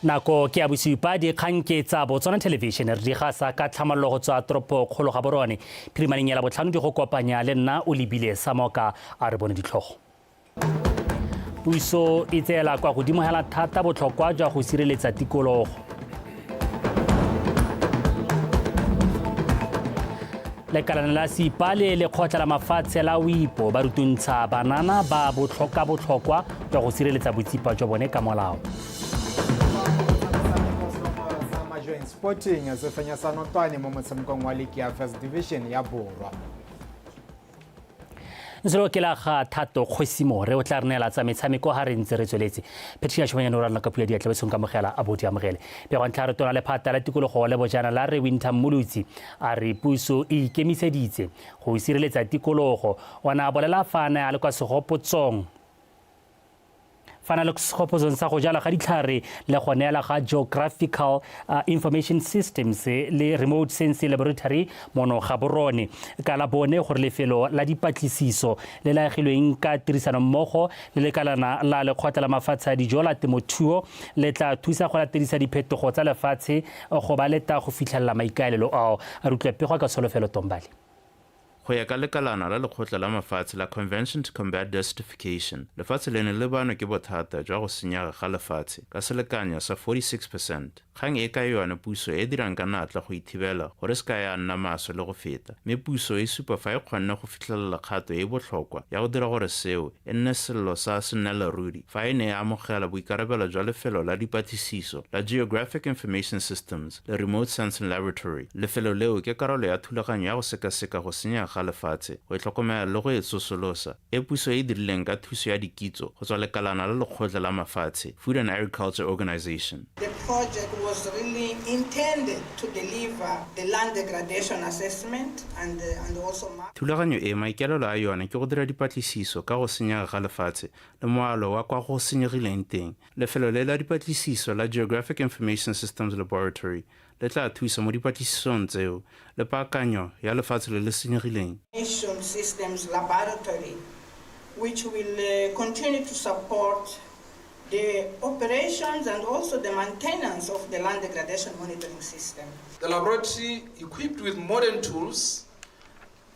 Nako ke ya bosupa, dikgang ke tsa Botswana Television, re di gasa ka tlhamallo go tswa toropo kgolo ga borone. Phirimaneng ya Labotlhano di go kopanya le nna o lebile Samoka a re bone ditlhogo. Puso e tseela kwa godimo hela thata botlhokwa jwa go sireletsa tikologo. Lekalana la SIPA le lekgotla la mafatshe la WIPO ba rutuntsha banana ba botlhoka botlhokwa jwa go sireletsa botsipa jwa bone ka molao. Sporting se fenya sa notwane mo motshamekong wa liki ya First Division ya Borwa. Nselo ke la ga Thato Kgosimore o tla re neela tsa metshameko ha re ntse re tsweletse. Patricia Shomanyane o ranola ka puo ya diatla besong kamogela a bo di amogele. Pego ntlha re tona lephata la tikologo le bojana la re Winter Mmolotsi a re puso e ikemiseditse go sireletsa tikologo. O ne a bolela fa a ne a le kwa segopotsong fa na le segopotsong sa go jala ga ditlhare le go neela ga Geographical Information Systems le Remote Sensing Laboratory mono Gaborone ka la bone gore lefelo la dipatlisiso le le agilweng ka tirisanommogo le lekalana la lekgotla la mafatshe a dijo la temothuo le tla thusa go latedisa diphetogo tsa lefatshe go ba leta go fitlhelela maikaelelo ao. A re utlwe pego ka Tsholofelo Tombale. Go ya ka lekalana la lekgotla la mafatshe la Convention to Combat Desertification, lefatshe leno le lebanwe ke bothata jwa go senyega ga lefatshe ka selekanyo sa 46 percent, kgang e ka yone puso e dirang ka natla go e thibela gore e se ka ya nna maswe le go feta, mme puso e supa fa e kgonne go fitlhelela kgato e e botlhokwa ya go dira gore seo e nne sello sa sennelaruri fa e ne e amogela boikarabelo jwa lefelo la dipatlisiso la Geographic Information Systems le Remote Sensing Laboratory. Lefelo leo ke karolo ya thulaganyo ya go sekaseka go senyega ga lefatshe, go e tlhokomela le go e tsosolosa, e puso e e dirileng ka thuso ya dikitso go tswa lekalana la lekgotla la mafatshe, Food and Agriculture Organization. The project was really intended to deliver the land degradation assessment and and also map. Thulaganyo e, maikaelelo a yone ke go dira dipatlisiso ka go senyega ga lefatshe le moalo wa kwa go senyegileng teng. Lefelo le la dipatlisiso la Geographic Information Systems Laboratory le tla thusa mo dipatlisisong tseo le paakanyo ya lefatshe le le senyegileng. Information Systems Laboratory, which will continue to support the operations and also the maintenance of the land degradation monitoring system. The laboratory, equipped with modern tools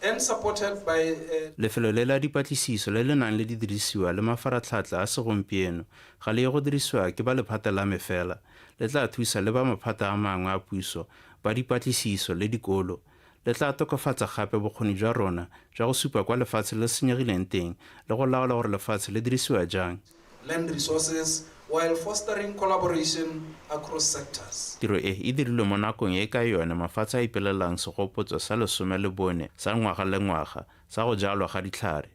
and supported by. Lefelo le la dipatlisiso le le nang le didirisiwa le mafaratlhatlha a segompieno ga le ye go dirisiwa ke ba lephata la me fela, le tla thusa le ba maphata a mangwe a puso, ba dipatlisiso le dikolo. Le tla tokafatsa gape bokgoni jwa rona jwa go supa kwa lefatshe le senyegileng teng le go laola gore lefatshe le dirisiwa jang. Land resources while fostering collaboration across sectors. Tiro e e dirilwe mo nakong e ka yone mafatshe a ipelelang segopotso sa lesome le bone sa ngwaga le ngwaga sa go jalwa ga ditlhare.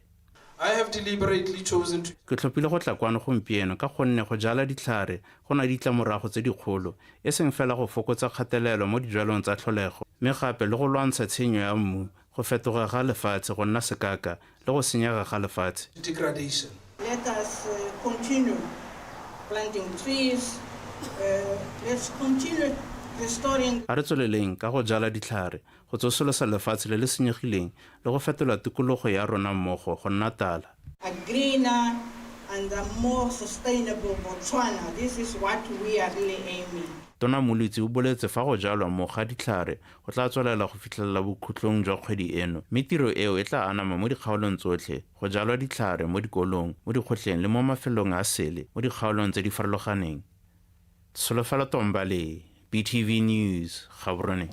I have deliberately chosen to. Ke tlhophile go tla kwano gompieno ka gonne go jala ditlhare go na le ditlamorago tse dikgolo, e seng fela go fokotsa kgatelelo mo dijwalong tsa tlholego, mme gape le go lwantsha tshenyo ya mmu, go fetoga ga lefatshe go nna sekaka le go senyega ga lefatshe. Degradation. Let us continue planting trees, let's continue restoring. A re tsweleleng ka go jala ditlhare, go tsosolosa lefatshe le le senyegileng le go fetola tikologo ya rona mmogo go nna tala. A greener and a more sustainable Botswana, this is what we are really aiming. Tona Molwitsi o boletse fa go jalwa mo ga ditlhare go tla tswelela go fitlhelela bokhutlong jwa kgwedi eno mme tiro eo e tla anama mo dikgaolong tsotlhe, go jalwa ditlhare mo dikolong, mo dikgotleng le mo mafelong a sele mo dikgaolong tse di farologaneng. Tsholofelo Tombale, BTV News, Gaborone.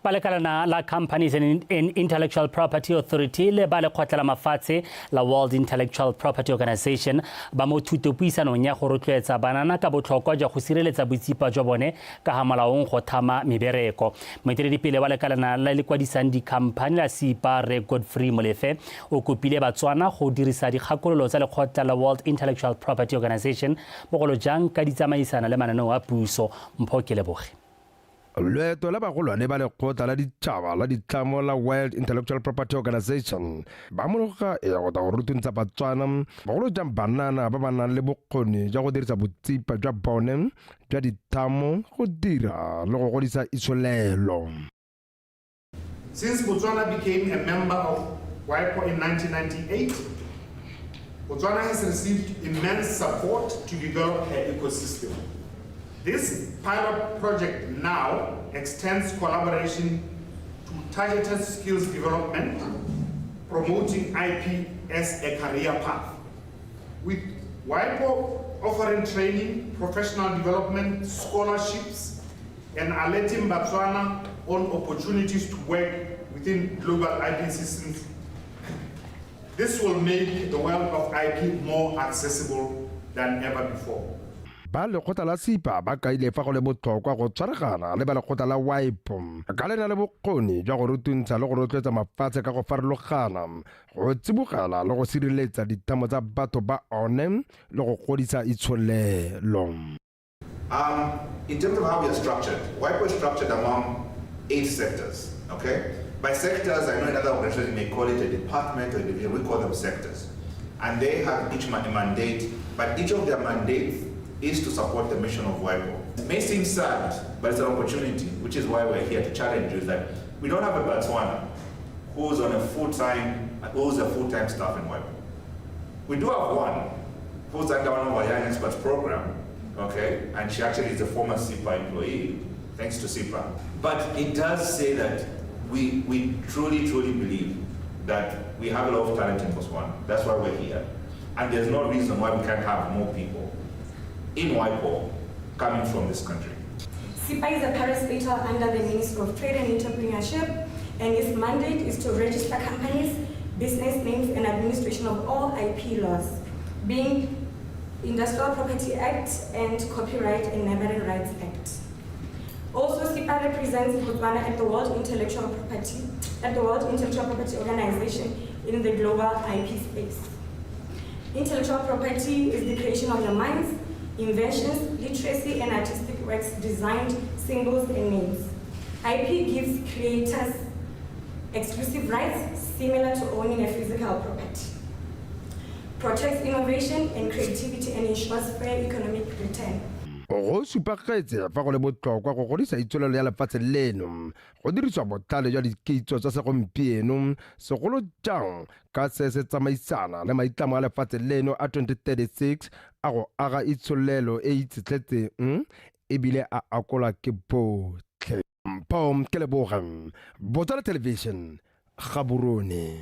Ba lekalana la Companies and Intellectual Property Authority le ba lekgotla la mafatshe la World Intellectual Property Organization ba mo thutopuisanong ya go rotloetsa banana ka botlhokwa jwa go sireletsa botsipa jwa bone ka ga molaong go thama mebereko. Moeteledipele wa lekalana le le kwadisang dikhamphani la SIPA Rre Godfrey Molefe o kopile Batswana go dirisa dikgakololo tsa lekgotla la World Intellectual Property Organization bogolo jang ka di tsamaisana le mananeo a puso. Mpho Keleboge. Loeto la bagolwane ba lekgotla la ditšhaba la ditlamo la World Intellectual Property Organization ba mologa e ya go tla go rutuntsha Batswana, bogolo jang banana ba ba nang le bokgoni jwa go dirisa botsipa jwa bone jwa dithamo go dira le go godisa itsholelo. Since Botswana became a member of WIPO in 1998, Botswana has received immense support to develop her ecosystem. This pilot project now extends collaboration to targeted skills development, promoting IP as a career path. With WIPO offering training, professional development, scholarships, and alerting Botswana on opportunities to work within global IP systems, this will make the world of IP more accessible than ever before. Ba lekgotla la SEPA ba kaile fa go le botlhokwa go tshwaragana le ba lekgotla la WIPO ka le na le bokgoni jwa go rutuntsha le go rotloetsa mafatshe ka go farologana go tsibogela le go sireletsa dithamo tsa batho ba one le go godisa itsholelo. In terms of how we are structured, WIPO is structured among 8 sectors, okay? By sectors, I know in other organizations you may call it a department or a division, we call them sectors. And they have each a mandate, but each of their mandates is to support the mission of WIPO. It may seem sad, but it's an opportunity, which is why we're here to challenge you, is that we don't have a Botswana who's on a full-time, who's a full-time staff in WIPO. We do have one who's under one of our Young Experts program, okay? And she actually is a former SEPA employee, thanks to SEPA. But it does say that we truly, truly believe that we have a lot of talent in Botswana. That's why we're here. And there's no reason why we can't have more people in WIPO coming from this country. SEPA is a parastatal under the Ministry of Trade and Entrepreneurship, and its mandate is to register companies, business names, and administration of all IP laws, being Industrial Property Act and Copyright and Neighboring Rights Act. Also, SEPA represents Botswana at the World Intellectual Property Organization in the global IP space. Intellectual property is the creation of the minds, inventions, literacy, and artistic works designed, symbols, and names. IP gives creators exclusive rights similar to owning a physical property. Protects innovation and creativity and ensures fair economic return. Go supagetse fa go le botlhokwa go godisa itsholelo ya lefatshe leno go dirisiwa botlhale jwa dikitso tsa segompieno segolo jang ka se se tsamaisana le maitlamo a lefatshe leno a 2036 a go aga itsholelo e itshetletseng ebile a akola ke botlhe. Mpho Kelebogang, Botswana Television, Gaborone.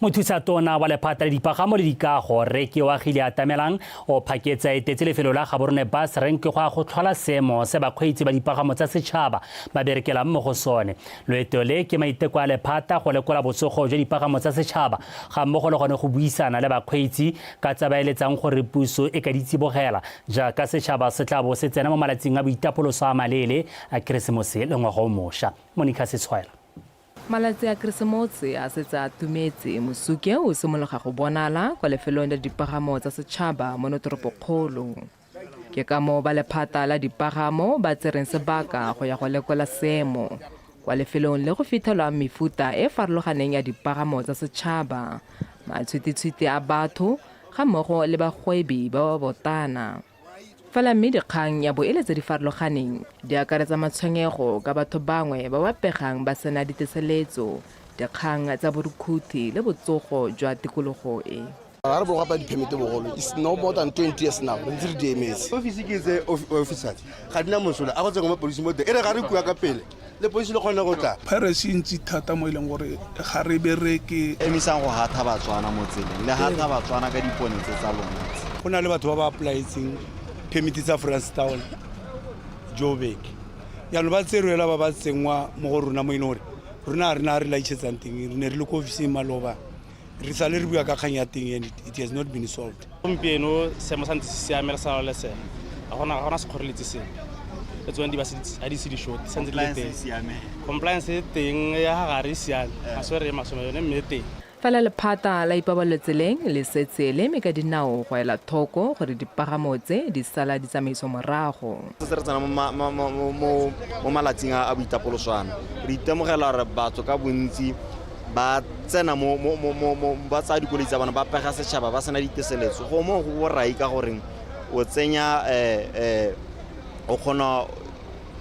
Mothusa tona wa lephata la dipagamo le dikago Rre Keoagile Atamelang o phaketsa etetse lefelo la Gaborone Bus Rank go a go tlhola seemo se bakgweetsi ba dipagamo tsa setšhaba ba berekelang mo go sone. Loeto le ke maiteko a lephata go lekola botsogo jwa dipagamo tsa setšhaba ga mmogo le gone go buisana le bakgweetsi ka tsa ba eletsang gore puso e ka di tsibogela jaaka setšhaba se tla bo se tsena mo malatsing a boitapoloso a maleele a Keresemose le ngwaga o mošwa. Monica Setshwaela. Malatsi a Keresemose a setse a tumetse, mosuke o simologa go bonala kwa lefelong la dipagamo tsa setšhaba mo toropokgolo. Ke ka moo ba lephata la dipagamo ba tsereng sebaka go ya go lekola seemo kwa lefelong le go fitlhelwang mefuta e farologaneng ya dipagamo tsa setšhaba, matshwititshwiti a batho ga mmogo le bagwebi ba ba botana. Fela mme dikgang ya bo e le tse di farologaneng di akaretsa matshwenyego ka batho bangwe ba ba pegang ba sena diteseletso, dikgang tsa borukhuthi le botsogo jwa tikologo e. Ga re bogapa di-permit bogolo, it's no more than 20 years now, re ntse re di emetse. Ofisi ke tse officers ga di na mosola, a go tsengwe mapodisi mo teng, e re ga re kua ka pele le polisi le kgone go tla. Piracy e ntsi thata mo e leng gore ga re bereke. Emisang go hatha Batswana mo tseleng, le hatha Batswana ka dipone tse tsa lona. Go na le batho ba ba apply-etseng permit tsa Francistown, Joburg. Jaanong ba tserwe ba ba tsengwa mo go rona mo e leng gore rona ga re na re laitšhetsang teng, re ne re le ko ofising maloba, re sale re bua ka kgang ya teng and it has not been solved. Gompieno seemo sa ntse se siame, re sa laolesega, ga gona sekgoreletsi sepe. Le tsone di ba ga di se di short, santse di le teng. Compliance e teng ya gare e siame, ga se re e masome yone mme e teng. Fela lephata la ipabalelo tseleng le setse le eme ka dinao go ela thoko gore dipagamo tse di sala di tsamaiso morago. Se re tsena mo malatsing a boitapoloswana, re itemogela gore batho ka bontsi ba tsena mo ba tsaya dikoloi tsa bona ba pega setšhaba ba sena diteseletso. Go mo go borai ka gore o tsenya o kgona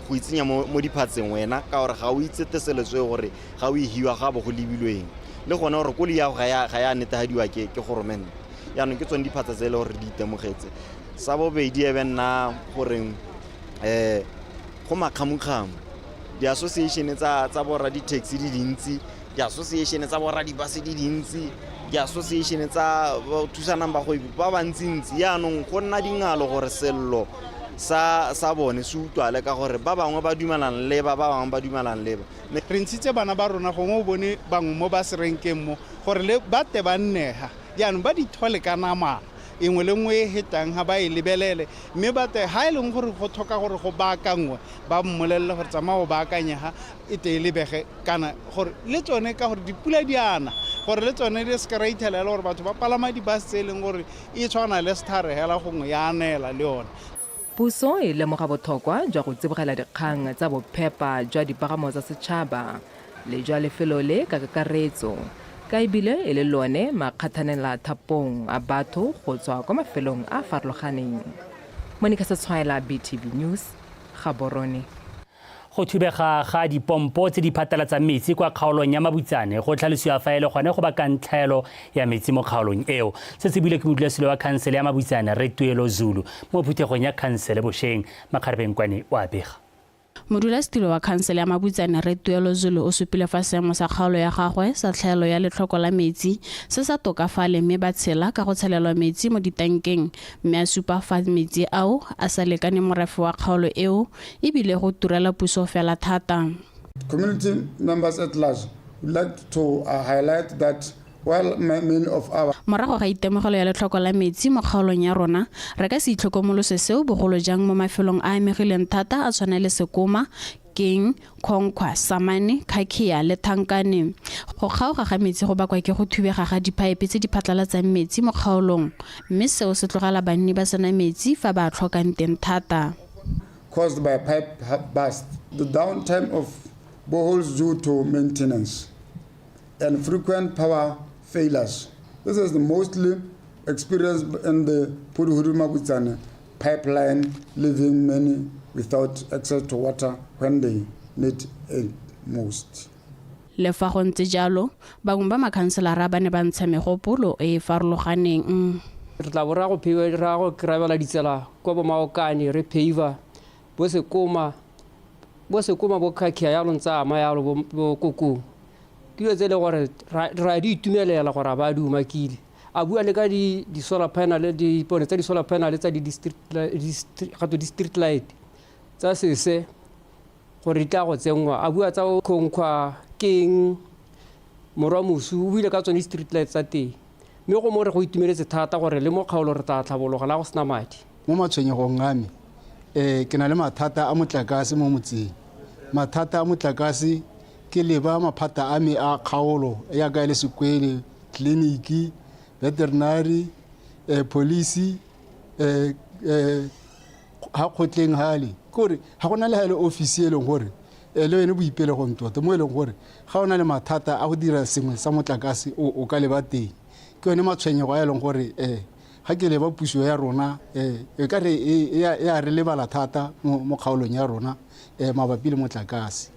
go itsenya mo diphatseng wena ka gore ga o itse teseletso e gore ga o e hiwa ga bo go lebilweng. Le gone gore koloi ya ga ya netefadiwa ke goromente. Jaanong ke tsone diphatsa tse e le gore di itemogetse. Sa bobedi e be nna goreng Go makgamukgamu, di-association tsa borra di-taxi di dintsi, di-association tsa borra di-bus di dintsi, di-association tsa thusanang bagwebi ba bantsintsi. Yaanong go nna dingalo gore sello sa bone se utlwale, ka gore ba bangwe ba dumelang le ba bangwe ba dumelang le ba. Re ntshitse bana ba rona, gongwe o bone bangwe mo ba serenkeng mo, gore le ba te ba nnega jaanong ba dithole ka namana engwe le nngwe e hetang, ga ba e lebelele, mme ba te ga e leng gore go tlhoka gore go baakangwe, ba mmolelele gore tsamaya o baakanyega e te e lebege, kana gore le tsone ka gore dipula di ana, gore le tsone di seke ra ithelela gore batho ba palama di-bus tse e leng gore e tshwana le sethare hela, gongwe ya anela le yone. Puso e lemoga botlhokwa jwa go tsibogela dikgang tsa bophepa jwa dipagamo tsa setšhaba le jwa lefelo le ka kakaretso, ka ebile e le lone makgathanela thapong a batho go tswa kwa mafelong a a farologaneng. Monica Setshwaela, BTV News, Gaborone. Go thubega ga dipompo tse di phatalatsang metsi kwa kgaolong ya Mabutsane go tlhalosiwa fa e le gone go bakang tlhaelo ya metsi mo kgaolong eo. Se se buile ke modulasetilo wa khansele ya Mabutsane, Rre Tuelo Zulu, mo phuthegong ya khansele bosheng. Makgarebeng Kwane o a bega. Modulasetilo wa khansele ya Mabutsane, Rre Tuelo Zulu, o supile fa seemo sa kgaolo ya gagwe sa tlhaelo ya letlhoko la metsi se sa tokafale, mme ba tshela ka go tshelelwa metsi mo ditankeng, mme a supa fa metsi ao a sa lekane morafe wa kgaolo eo ebile go turela puso fela thata. Community members at large would like to highlight that while many of our Morago ga itemogelo ya letlhoko la metsi mo kgaolong ya rona, re ka se itlhokomolose seo, bogolo jang mo mafelong a amegileng thata a tshwana le Sekoma, Keng, Khonkhwa, Samane, Khakhea le Thankane. Go kgaoga ga metsi go bakwa ke go thubega ga diphaepe tse di phatlalatsang metsi mo kgaolong, mme seo se tlogela banni ba sena metsi fa ba a tlhokang teng thata. Caused by pipe burst, the downtime of boreholes due to maintenance, and frequent power failures. This is mostly experienced in the Phuduhudu-Mabutsane pipeline, leaving many without access to water when they need it most. Le fa go ntse jalo, bangwe ba makhanselara ba ne ba ntsha megopolo e e farologaneng. Re tla bo ra go ra go kry-bela ditsela kwa bo Maokane, re pave bo Sekoma, bo Sekoma, bo Khakhea yalo, ntse ama yalo bo Kokong. Ke dilo tse e leng gore ra di itumelela gore a ba di umakile. A bua le ka di-solar panel, dipone tsa di-solar panel tsa di-street di-street light tsa sese gore di tla go tsenngwa. A bua tsa Khonkhwa, Keng, Morwa Mosu, o buile ka tsone di-street light tsa teng, mme go mo re go itumeletse thata gore le mo kgaolo re tla tlhabologa la go sena madi. Mo matshwenyegong a me, ke na le mathata a motlakase mo motseng. Mathata a motlakase ke leba maphata a me a kgaolo yaka e le sekwele, tleliniki, veterinary, police, ga kgotleng gale, ke gore ga go na le ga e le office e leng gore le yone boipelegong tota, mo e leng gore ga o na le mathata a go dira sengwe sa motlakase o ka leba teng. Ke yone matshwenyego a e leng gore ga ke leba puso ya rona, e ka re e a re lebala thata mo kgaolong ya rona mabapi le motlakase.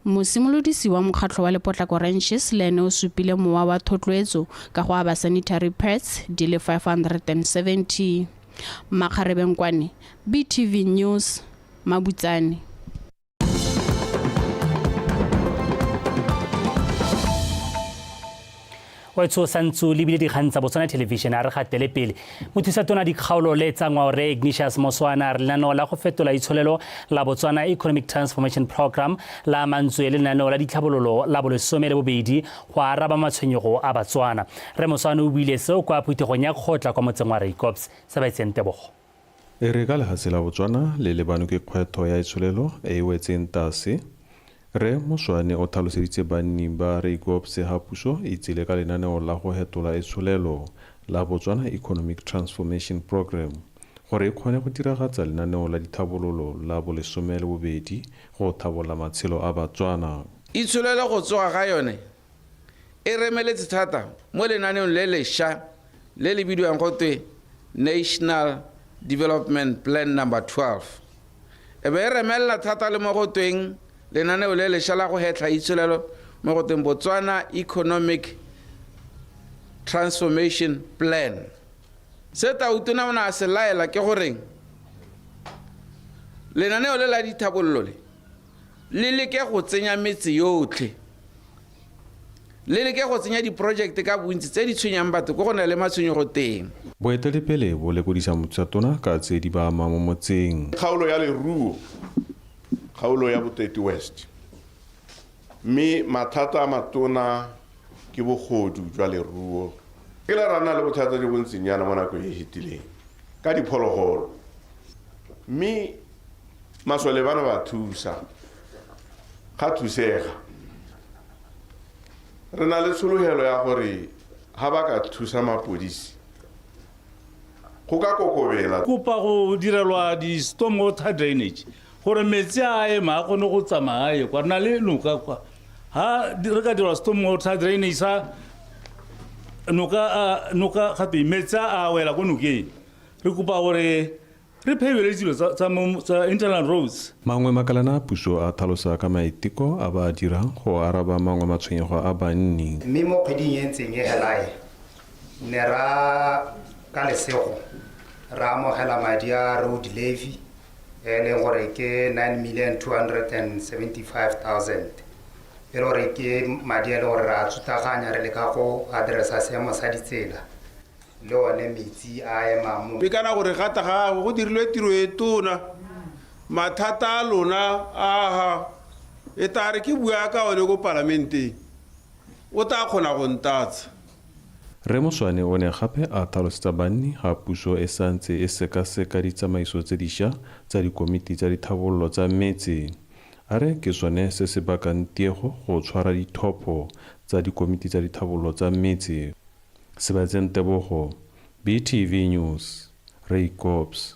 Mosimolodisi wa mokgatlho wa Lepotlako Ranches le ene o supile mowa wa thotloetso ka go aba sanitary pads di le 570. Makgarebeng Kwane, BTV News, Mabutsane. Wetsho santse lebile dikgang tsa Botswana Television. A re gatele pele. Mothusa tona dikgaolo le tsa ngwao, Rre Ignatius Moswana, re lenaneo la go fetola itsholelo la Botswana Economic Transformation Program la mantswe le lenaneo la ditlhabololo la bolesome le bobedi go araba matshwenyego a Batswana. Rre Moswana o buile seo kwa phuthegong ya kgotla kwa motseng wa Raikops. Se ba itseng tebogo. E re ka lehatshe la Botswana le lebanwe ke kgwetlho ya itsholelo e e wetseng tlase, Rre Moswane o tlhaloseditse banni ba Raikops ha puso e tsile ka lenaneo la go hetola itsholelo la Botswana Economic Transformation Program gore e kgone go diragatsa lenaneo la dithabololo la bolesome le bobedi go thabolla matshelo a Batswana. Itsholelo go tsoga ga yone e remeletse thata mo lenaneong le lesha le le bidiwang go twe National Development Plan number 12. E be e remelela thata le mo go tweng lenaneo le lesha la go hetlha itsholelo mo go tweng Botswana Economic Transformation Plan. Se Tautona o ne a se laela ke goreng Lenaneo le la dithabololo le le leke go tsenya metse yotlhe, le leke go tsenya diporojekte ka bontsi tse di tshwenyang batho ko go na le matshwenyego teng. Boeteledipele bo lekodisa motsatona ka tse di ba amang mo motseng. Kgaolo ya leruo, kgaolo ya Boteti West, mme mathata a matona ke bogodu jwa leruo. Ke la ra nna le bothata jo bontsinyana mo nakong e fetileng ka diphologolo, mme masole bana ba thusa, ga thusega. Re na le tshologelo ya gore ga ba ka thusa mapodisi go ka kokobela. Kopa go direlwa di-storm water drainage gore metsi a ema a kgone go tsamaya a ye kwa. Re na le noka kwa, ha re ka dirwa storm water drainage sa noka, noka gape metsi a wela ko nokeng. Re kopa gore re phebele dilo tsa internal roads. Mangwe makalana a puso a tlhalosa ka maiteko a ba a dirang go araba mangwe matshwenyego a banni. Mme mo kgweding e ntseng e helae ne ra ka lesego ra amogela madi a road levy e leng gore ke 9 275 000, e le gore ke madi a le gore ra tsutaganya re leka go addressa seemo sa ditsela le one metsi a emang mo. Mme kana gore gata gago go dirilwe tiro e tona, mathata a lona aha e tare ke bua ka one ko palamenteng, o tla kgona go ntatsa. Rre Moswane o ne gape a tlhalosetsa banni ga puso e santse e sekaseka ditsamaiso tse dišwa tsa dikomiti tsa dithabololo tsa metse. A re ke sone se se bakang tiego go tshwara ditlhopho tsa dikomiti tsa dithabololo tsa metse. Sebatseng Tebogo, BTV News, Raikops.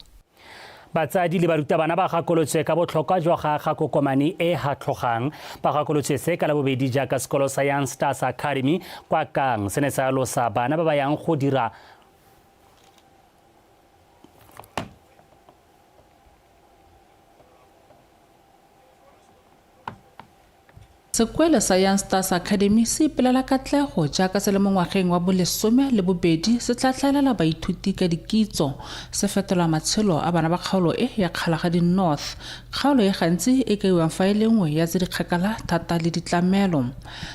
Batsadi le barutabana ba gakolotswe ka botlhokwa jwa ga ga kokomane e hatlhogang. Ba gakolotswe se ka Labobedi jaaka sekolo sa Young Stars Academy kwa Kang se ne sa alosa bana ba ba yang go dira. Sekwele sa Young Stars Academy se ipelela katlego jaaka se le mo ngwageng wa bolesome le bobedi se tla tlhaelela baithuti ka dikitso, se fetola matshelo a bana ba kgaolo e ya Kgalagadi North, kgaolo e gantsi e kaiwang fa e le nngwe ya tse di kgakala thata le ditlamelo.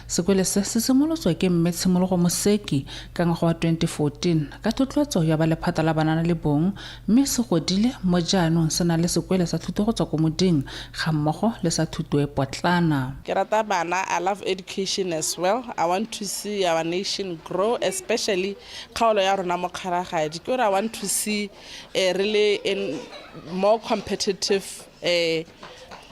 Sekwele se se simolotswe ke mme Tshimologo Moseki ka ngwaga wa 2014 ka thotloetso ya ba lephata la banana le bong, mme se godile mo jaanong se na le sekwele sa thuto go tswa ko moding ga mmogo le sa thuto e potlana. Ke rata bana. I love education as well. I want to see our nation grow, especially kgaolo ya rona mo Kgalagadi. Ke gore I want to see really in more competitive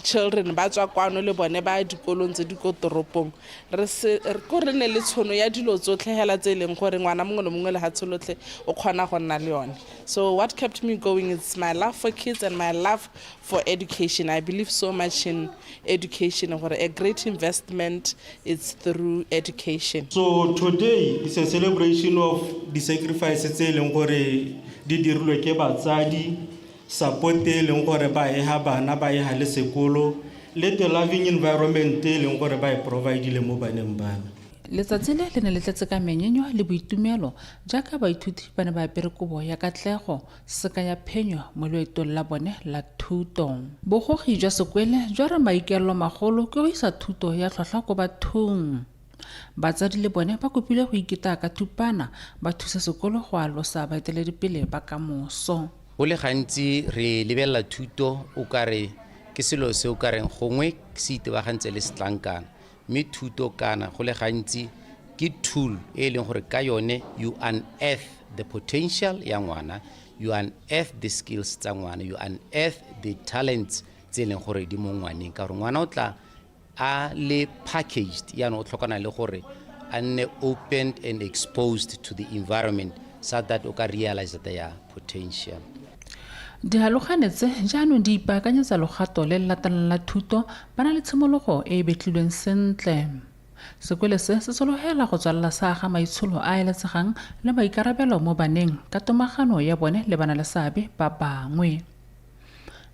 children ba tswa kwano le bone ba dikolong tse di ko toropong. Re se ko re ne le tshono ya dilo tsotlhe hela tse e leng gore ngwana mongwe le mongwe lehatshe lotlhe o kgona go nna le yone. So what kept me going is my love for kids and my love for education. I believe so much in education, gore a great investment is through education. So today is a celebration of the sacrifices tse e leng gore di dirilwe ke batsadi, support e leng gore ba e ha bana, ba e ha le sekolo, le the loving environment e leng gore ba e providile mo baneng bana. Letsatsi le le ne le tletse ka menyenyo le boitumelo jaaka baithuti ba ne ba apere kobo ya katlego seka ya phenyo mo loetong la bone la thuto. Bogogi jwa sekwele jwa re maikaelelo magolo ke go isa thuto ya tlhwatlhwa ko bathong. Batsadi le bone ba kopile go ikitaya ka thupana ba thusa sekolo go alosa baeteledipele ba kamoso. Go le gantsi re lebelela thuto o kare ke selo se o kareng gongwe se itebagantse le setlankana, mme thuto kana go le gantsi ke tool e leng gore ka yone you unearth the potential ya ngwana, you unearth the skills tsa ngwana, you unearth the talents tse e leng gore di mo ngwaneng, ka gore ngwana o tla a le packaged, yaanong o tlhokana le gore a nne opened and exposed to the environment so that o ka realize their potential. Dihalogane tse jaanong di ipaakanyetsa logato le le latelang la thuto ba na le tshimologo e e betlilweng sentle. Sekwele se se sologela go tswelela sa aga maitsholo a a eletsegang le maikarabelo mo baneng ka tomagano ya bone le bana le seabe ba bangwe.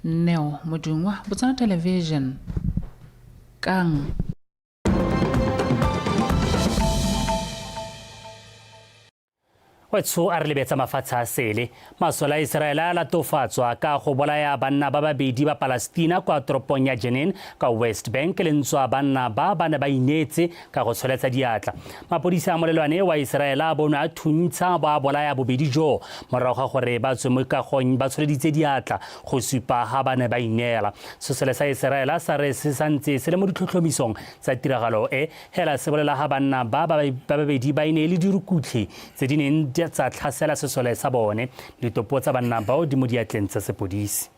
Neo Modungwa, Botswana Television, Kang. Wetsho a re lebetsa mafatshe a sele. Masole a Iseraele a latofatswa ka go bolaya banna ba babedi ba Palestina kwa toropong ya Jenin kwa West Bank le ntswa banna ba ba ne ba ineetse ka go tsholetsa diatla. Mapodisi a molelwane wa Iseraele a bonwe a thuntsha ba bolaya bobedi jo morago ga gore ba tswe mo kagong ba tsholeditse diatla go supa ha ba ne ba ineela. Sesole sa Iseraele sa re se santse se le mo ditlhotlhomisong tsa tiragalo e. Hela se bolela ha banna ba ba babedi ba e ne e le dirukutlhi tse di neng tsa tlhasela sesole sa bone. Ditopo tsa banna bao di mo diatleng tsa sepodisi.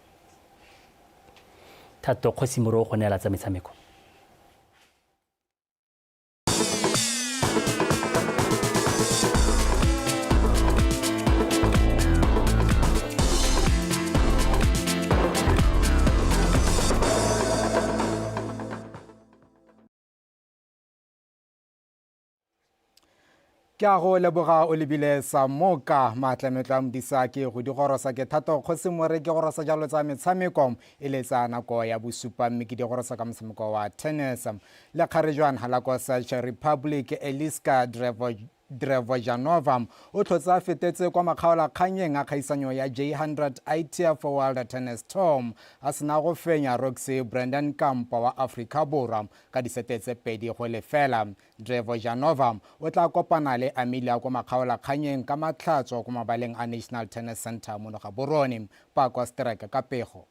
Thato Kgosi Moro go neela tsa metshameko. Ke a go leboga o lebile sa moka maatlametlo a modisa ke go di gorosa ke thato kgosi more ke gorosa jalo tsa metshameko e le tsa nako ya bosupa mme ke di gorosa ka motshameko wa tennis le kgarejwana la kwa Czech Republic Eliska Drevo Drevojanova o tlhotse a fetetse kwa makgaolakgannyeng a kgaisanyo ya J100 ITF World Tennis Tour a sena go fenya Roxy Brandon Kampa wa Afrika Borwa ka disete tse 2-0. Drevojanova o tla kopana le Amelia kwa makgaolakgannyeng ka Matlhatso kwa mabaleng a National Tennis Centre mono Gaborone. Pako Strek ka pego.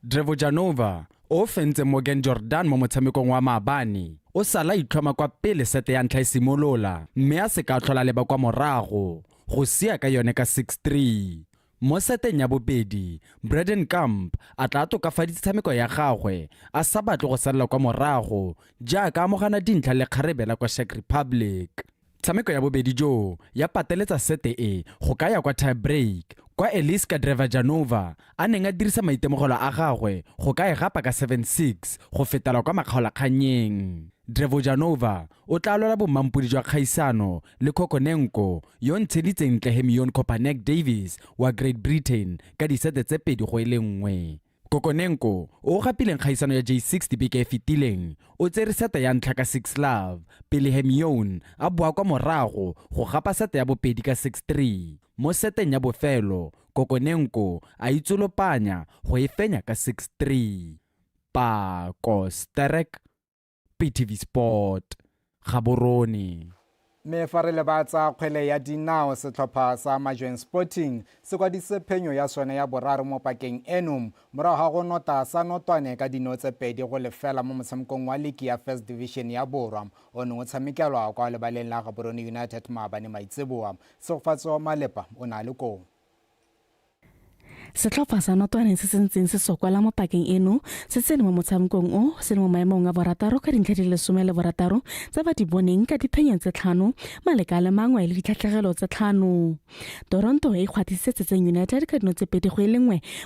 Drevojanova, o fentse Morgan Jordan mo motshamekong wa maabane, o sala itlhoma kwa pele sete ya ntlha e simolola mme a se ka tlhola leba kwa morago go sia ka yone ka 6-3. Mo seteng ya bobedi, Braden Kamp a tla tokafaditse tshameko ya gagwe a sa batle go salela kwa morago jaaka amogana dintlha le kgarebe la kwa Czech Republic. Tshameko ya bobedi jo ya pateletsa sete e go ka ya kwa tie break kwa Eliska Drevajanova a neng a dirisa maitemogelo a gagwe go ka e gapa ka 7-6 go fetela kwa makgaolakgannyeng. Drevojanova o tla lwela bommampodi jwa kgaisano le Kokonenko yo ntsheditseng ntle Hermione Kopanek Davis wa Great Britain ka disete tse 2-1. Kokonenko o gapileng kgaisano ya J60 beke e fetileng o tsere sete ya ntlha ka 6-love pele Hermione a boa kwa morago go gapa sete ya bobedi ka 6-3. Mo seteng ya bofelo Kokonenko a itsolopanya go e fenya ka 6-3. Pako Sterek, PTV Sport, Gaborone. Mme fa re leba tsa kgwele ya dinao, setlhopha sa Majweng Sporting se kwadisitse phenyo ya sone ya boraro mo pakeng eno morago ga go nota sa notwane ka dino tse 2-0 mo motshamekong wa liki ya First Division ya Borwa o neng o tshamekelwa kwa lebaleng la Gaborone United maabane maitseboa. Tshegofatso Malepa o ne a le koo. Setlhopha sa Notwane se se ntseng se sokola mo pakeng eno se tsene mo motshamekong o se le mo maemong a borataro ka dintlha di le 16 tse ba di boneng ka diphenyo tse 5, maleka a le mangwe le ditlhatlhegelo tse 5. Toronto e kgwathisitse Tsetseng United ka dino tse 2-1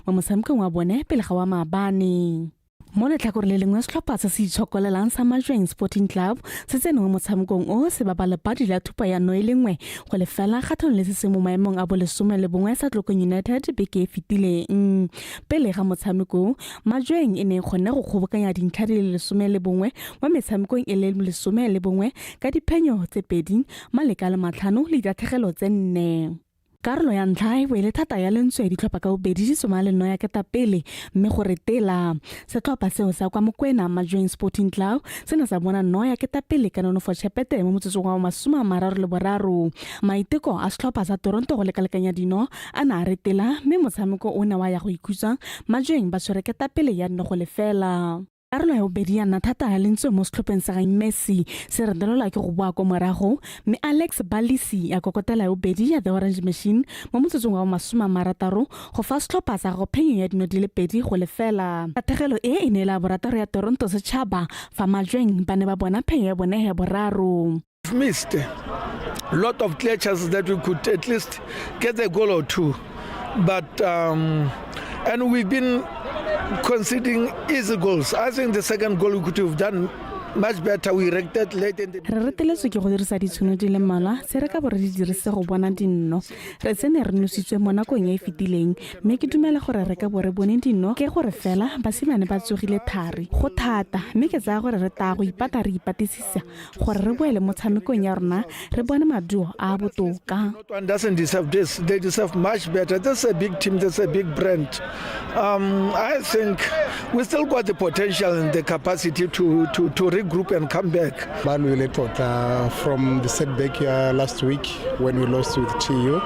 mo motshamekong wa bone pele ga wa maabane. Mo letlhakoreng le lengwe setlhopha se se itshokolelang sa Majweng Sporting Club se tsene mo motshamekong o se baba lepadi la thupa ya no e le 1-0 kgatlhanong le se se mo maemong a bolesome le bongwe sa Tlokong United beke e fetileng. Pele ga motshameko, Majweng e ne e kgonne go kgobokanya dintlha di le 11 mo metshamekong e le 11 ka diphenyo tse 2, maleka a le 5 le ditatlhegelo tse 4. Karolo ya ntlha e bo e le thata ya lentswe ditlhopha ka bobedi di tsoma le nno ya ketapele mme go retela. Setlhopha seo sa kwa Mokwena Majweng Sporting Club se ne sa bona nno ya ketapele ka nonofo Tšhepete mo motsotsong wa 33. Maiteko a setlhopha sa Toronto go lekalekanya dino a ne a retela mme motshameko o ne wa ya go ikhutsa Majweng ba tshwere ketapele ya 1-0. Karolo ya bobedi ya nna thata ya lentswe mo setlhopheng sa ga Messi se retelelwa ke go boa kwa morago mme Alex Balisi a kokotela ya bobedi ya The Orange Machine mo motsotsong wa 60 go fa setlhopha sa gagwe phenyo ya dino di le 2-0. Tatlhegelo e e ne e le ya borataro ya Toronto Setšhaba fa Majweng ba ne ba bona phenyo ya bone ya boraro. Missed a lot of clear chances that we could at least get a goal or two, but and we've been conceding easy goals. I think the second goal we could have done much better. We reacted late in the Re reteletswe ke go dirisa ditšhono di le mmalwa tse re ka bo re di dirise go bona dinno. Re tsene re nositswe mo nakong e e fetileng mme ke dumela gore re ka bo re bone dinno ke gore fela basimane ba tsogile thari. Go thata mme ke tsaya gore re tla go ipata re ipatisisa gore re boele mo tshamekong ya rona re bone maduo a a botoka. One doesn't deserve this. They deserve much better. This is a big team. This is a big brand. I think we still got the potential and the capacity to regroup and come back. Ba lwele tota from the setback here last week when we lost with TU,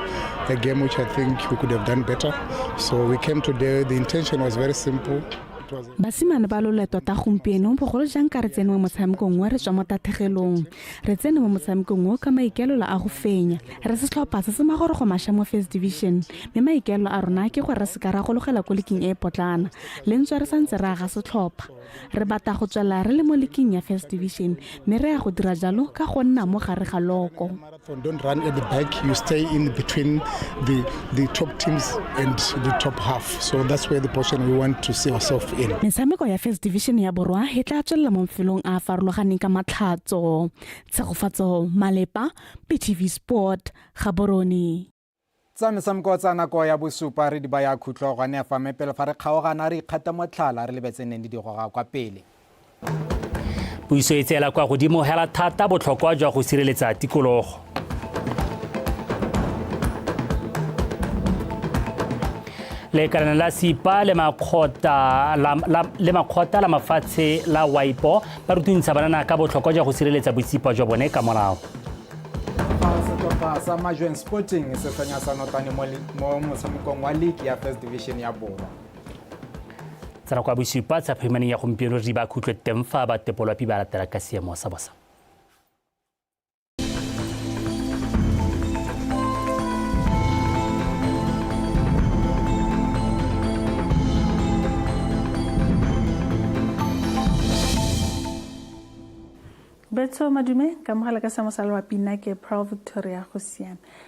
a game which I think we could have done better. So we came today, the intention was very simple. It was Basimane ba lole tota gompieno bogolo jang ka re tsene mo motshamekong o re tswa mo tatlhegelong. Re tsene mo motshamekong o ka maikaelelo a go fenya. Re setlhopha se se magorogo mašwa mo First Division mme maikaelelo a rona ke gore re se ka ra gologela ko liking e potlana. Le ntswa re santse re aga setlhopha. Re batla go tswelela re le mo liking ya First Division mme re ya go dira jalo ka go nna mo gare ga loko. marathon. Don't run at the back. You stay in between the top teams and the top half. So that's where the portion we want to see ourselves in. Metshameko ya First Division ya Borwa e tla tswelela mo mafelong a a farologaneng ka Matlhatso. Tshegofatso Malepa, BTV Sport, Gaborone. Tsa metshameko tsa nako ya bosupa re di baya khutlo gone fa, mme pele fa re kgaogana re ikgata motlhala re lebetse neng di digoga kwa pele. Puiso e tseela kwa godimo hela thata botlhokwa jwa go sireletsa tikologo. Lekalana la SIPA le makgotla la mafatshe la WIPO ba rutuntsha banana ka botlhokwa jwa go sireletsa botsipa jwa bone ka molao. Setlhopha sa Majweng Sporting se fenya sa Notane mo motshamekong wa league ya First Division ya Borwa. Tsena kwa bosupa tsa phimaneng ya gompieno re ba khutlwe teng fa ba tepolwapi ba latela ka seemo sa bosa. Betso madume ka mogala ka seemo sa loapi nna ke Pearl Victoria go siame.